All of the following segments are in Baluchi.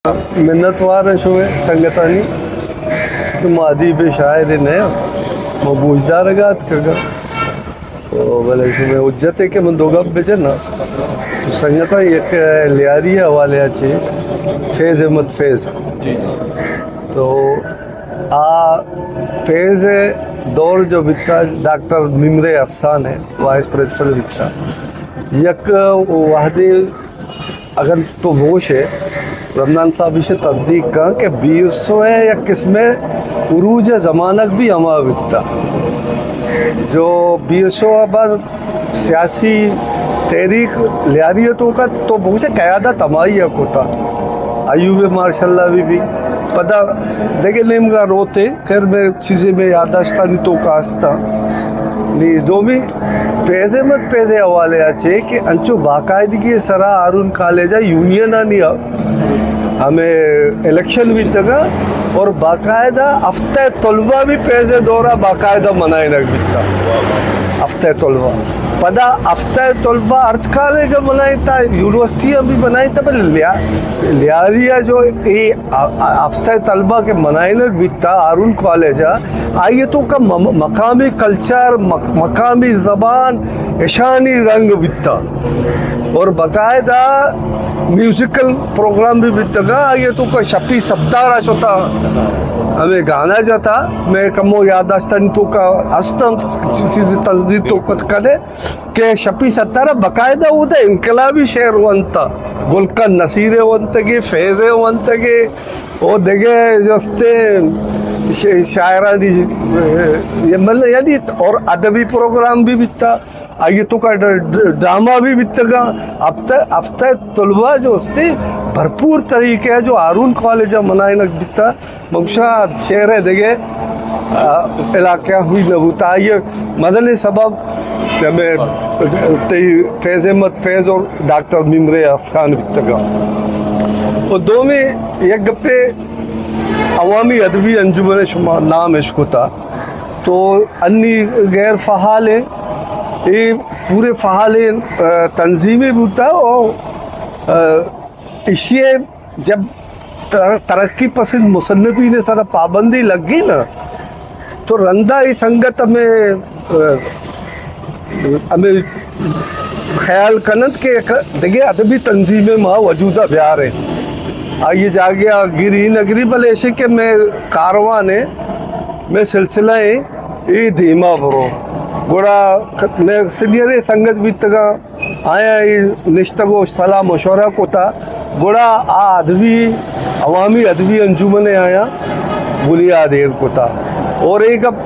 منتوار آں شمئے سنگتانی کہ ما ادیب شاعر نہ آں، ما گوشدارگ ءَ اتکگ آں۔ او بلے شمئے حجت اے کہ من دو گپ بجناں۔ تو سنگتاں یک لیاری ءِ حوالے ءَ چہ فیض احمد فیض۔ تو آ فیض ءِ دور جو بیتا، ڈاکٹر نمرے احسان ءِ وائس پرنسپل بیتا۔ یک وہدے اگر تو بگوش ئے، رمضان صاحب ایشی تصدیق کن کہ بی ایس او ءِ یک قسمے عروج ءِ زمانگ بھی ہما بیتا۔ جو بی ایس او ءَ بعد سیاسی تحریک لیاری ءِ توکا تو بگوش ئے قیادت ہمائی ءَ کتا۔ ایوب مارشل ءَ بھی، بھی پدا دگہ نیمگا روتے۔ خیر، مئے چیزے مئے یادداشتانی توکا ہستا۔ نی دومی فیض احمد فیض ءِ حوالے ءَ چہ کہ انچو باقاعدگی ءِ سرا ہارون کالج ءَ یونین آنی ہمے الیکشن بیتگا اور باقاعدہ ہفتہ طلبہ بھی فیض ءِ دورا باقاعدہ منائینگ بیتا۔ ہفتہ طلبہ۔ پدا ہفتہ طلبہ ہرچ کالج ءَ منائینتا، یونیورسٹی ءَ بھی منائینتا، بلے لیا-، لیاری ءَ جو اے ا-، ا-، ہفتہ طلبہ کہ منائینگ بیتا ہارون کالج ءَ، آئی ءِ توکا م-، مقامی کلچر، مق-، مقامی زبان، اشانی رنگ بیتا۔ اور باقاعدہ میوزیکل پروگرام بھی بیتگا، آئی ءِ توکا شپی ستار ءَ شتا ہمے گانا جتا، مئے کمو یادداشتانی توکا ہستاں، چیز تصدیق تو کت کنے۔ کہ شپی ستار ءَ باقاعدہ اود ءَ انقلابی شعر ونتا، گل خان نصیر ءِ ونتگے، فیض ءِ ونتگے، او دگہ جستے ش-، شاعرانی، اے، مطلب، یعنی، اور ادبی پروگرام بھی بیتا، آئی ءِ توکا ڈ-، ڈ-، ڈرامہ بھی بیتگا۔ ہفتہ، ہفتہ طلبہ جو استے بھرپور طریقے ءَ جو ہارون کالج ءَ منائینگ بیتا، مگشاں شعر ءِ دگہ، آ، علاقہ ہوئی نہ بوتا۔ آئی ءِ مزنیں سبب ہمے تئی فیض احمد فیض اور ڈاکٹر نمرے احسان بیتگا۔ و دومی یک گپے، عوامی ادبی انجمن ءِ شما نام اش کتا، تو انی غیر فعال ایں، اے پورے فعالیں، آ، تنظیمے بوتا و، آ، ایشی ءَ جب تر-، ترقی پسند مصنفین ءِ سرا پابندی لگی نا، تو رندا اے سنگت ہمے، ہمے خیال کننت کہ یک دگہ ادبی تنظیمے ما وجود ءَ بیاریں۔ آئی ءِ جاگہ ءَ گری نہ گری، بلے ایشی کہ مئے کاروان ءِ، مئے سلسلہ ءِ، اے دیما برو۔ گڑا مئے سینئریں سنگت بیتگاں، آیاں اے نشتگ و صلاح مشورہ کتا، گڑا آ ادبی، عوامی ادبی انجمن ءَ آیاں بنیاد ایر کتا۔ اور اے گپ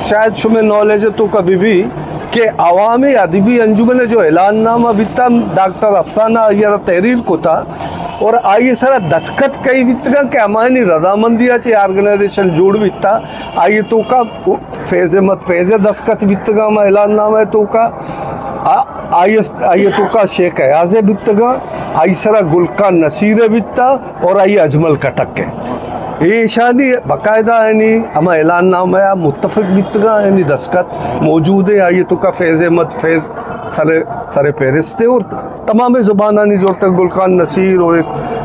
شاید شمئے نالج ءِ توکا بہ بی کہ عوامی ادبی انجمن ءِ جو اعلان نامہ بیتا، ڈاکٹر افسانہ آئی ءَ را تحریر کتا اور آئی ءِ سرا دستخط کئی بیتگاں کہ ہمایانی رضامندی ءَ چہ آرگنائزیشن جوڑ بیتا، آئی ءِ توکا فیض احمد فیض ءِ دستخط بیتگاں ہما اعلان نامہ ءِ توکا، آ-، آئی، آئی ءِ توکا شیخ ایاز ءِ بیتگاں، آئی سرا گل خان نصیر ءِ بیتا اور آئی اجمل کٹک ءِ۔ ایشانی باقاعدہ یعنی ہما اعلان نامہ ءَ متفق بیتگاں، یعنی دستخط موجود ایں، آئی ءِ توکا فیض احمد فیض سر، سر فہرست ایں اور تمام زبانانی زرتگ، گل خان نصیر و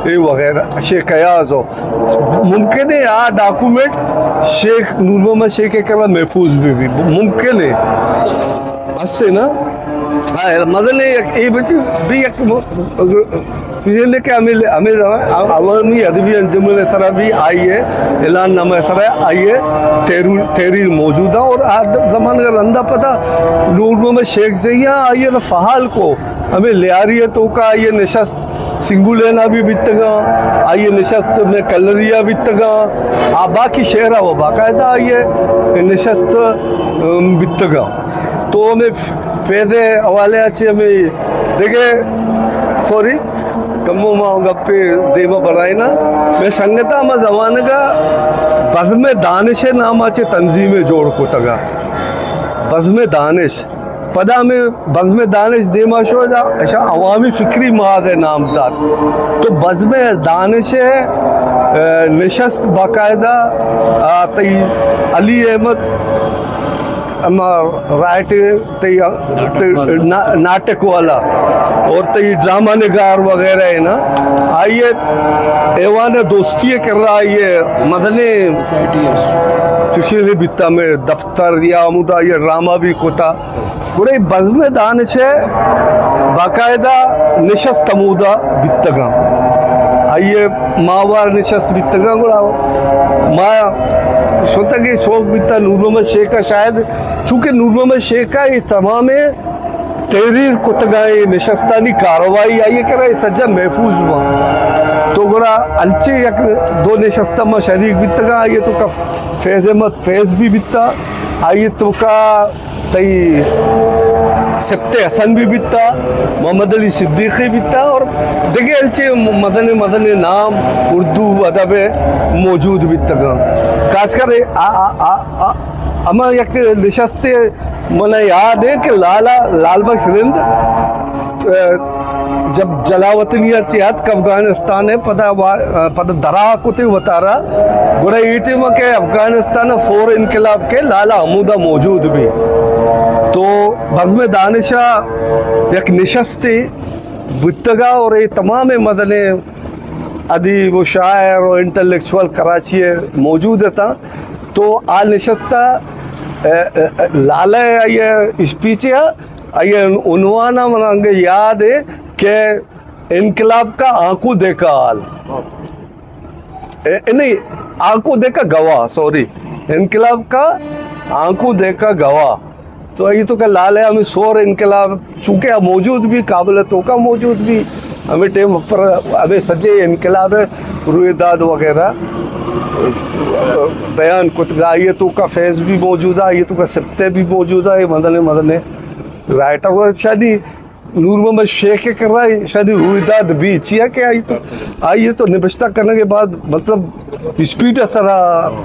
اے وغیرہ، شیخ ایاز و ممکن ہے آ ڈاکومنٹ شیخ نور محمد شیخ ءِ کرا محفوظ بہ بی، ممکن ہے۔ اسے نا؟ ہاں، مزن ہے، یک، اے بچی بھی یک م-، یہ لے کہ ہمیں، ہمیں زمان عوامی ادبی انجمن ءِ سرا بھی آئی ءِ اعلان نامہ ءِ سرا آئی ءِ تحریر، تحریر موجود ہے اور آ زمان اگر رندا پتا نور محمد شیخ زئی ءَ آئی ءَ فعال کو، ہمیں لیاری ءِ توکا آئی ءِ نشست سنگو لین ءَ بھی بیتگاں، آئی ءِ نشست مئے کلری ءَ بیتگاں، آ باقی شہر ءَ و باقاعدہ آئی ءِ نشست، ام، بیتگاں۔ تو ہمیں فیض ءِ حوالے ءَ چہ ہمیں دگہ، سوری، کمو ما گپے دیما برائینا۔ مئے سنگتاں ہما زمانگا بزم دانش ءِ نام ءَ چہ تنظیمے جوڑ کتگا۔ بزم دانش۔ پدا ہمے بزم دانش دیما شو، ادا اشاں عوامی فکری معاہدہ نام دات۔ تو بزم دانش ءِ، ا، نشست باقاعدہ، ا، تئی علی احمد اما رائٹر، تئی، تئی نا-، ناٹک والا اور تئی ڈرامہ نگار وغیرہ ہے نا، آئیے ایوان دوستی کر رہا، آئیے مدنی سوسائٹی ہے۔ چشیں بیتا میں دفتر یا ہمودا یہ ڈرامہ بھی کتا۔ گڑا اے بزم دانش ء باقاعدہ نشست ہمودا بیتگاں، آئی ء ماہوار نشست بیتگاں۔ گڑا ما شتگ ء شوق بیتا نور محمد شیخ ء، شاید چونکہ نور محمد شیخ ء اے تمامیں تحریر کتگاں، اے نشستانی کاروائی آئی ء کرا اے سجا محفوظ باں۔ تو گڑا انچیں یک دو نشست ما شریک بیتگاں، آئی ء توکا فیض احمد فیض بھی بیتا، آئی ء توکا تئی سبط حسن بھی بیتا، محمد علی صدیقی بیتا اور دگہ ہلچے مزن مزن نام اردو ادب ء موجود بیتگاں۔ خاص کر آ، آ، آ، آ، ہما یک نشست من یاد ہے کہ لالا، لال بخش رند، ا، جب جلاوطنی ء چہ اتک افغانستان ء پدا وا-، پدا درا کتے وتارا، گڑا اے ٹیم ء کہ افغانستان ء سور انقلاب کے لالا ہمودا موجود بھی۔ تو بزم دانش ء یک نشستے بوتگا اور اے تمام مزنیں ادیب و شاعر و انٹلیکچوئل کراچی ء موجود اتاں۔ تو آ نشست ء، ا، ا، لالا ء آئی ء اسپیچ ء آئی ء عنوان ء من انگہ یاد ہے کہ انقلاب کا آنکھوں دیکھا حال۔ اے، نہیں، آنکھوں دیکھا گواہ، سوری، انقلاب کا آنکھوں دیکھا گواہ۔ تو آئی توکا لالا ء ہمیں سور انقلاب چونکہ موجود بھی، کابل توکا موجود بھی، ہمیں ٹائم پر ہمیں سجے انقلاب ء رویداد وغیرہ بیان کتگا، آئی توکا فیض بھی موجود ہے، آئی توکا سبط بھی موجود ہے، مزن مزن رائٹر و شانی نور محمد شیخ ء کرا شانی رویداد بھی چیا کہ آئی تو، آئی تو نبشتہ کرنے کے بعد مطلب اسپیڈ ء سرا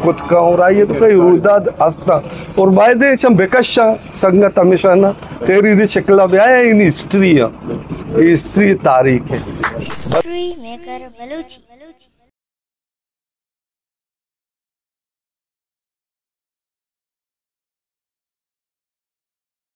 کتگا اور آئی تو کئی رویداد ہستا اور باید ہے چم بکشاں سنگت ہمیشہ نا تحریری شکل ء بیا ہے، ان ہسٹری ہے، یہ ہسٹری تاریخ ہے۔ History maker Balochi.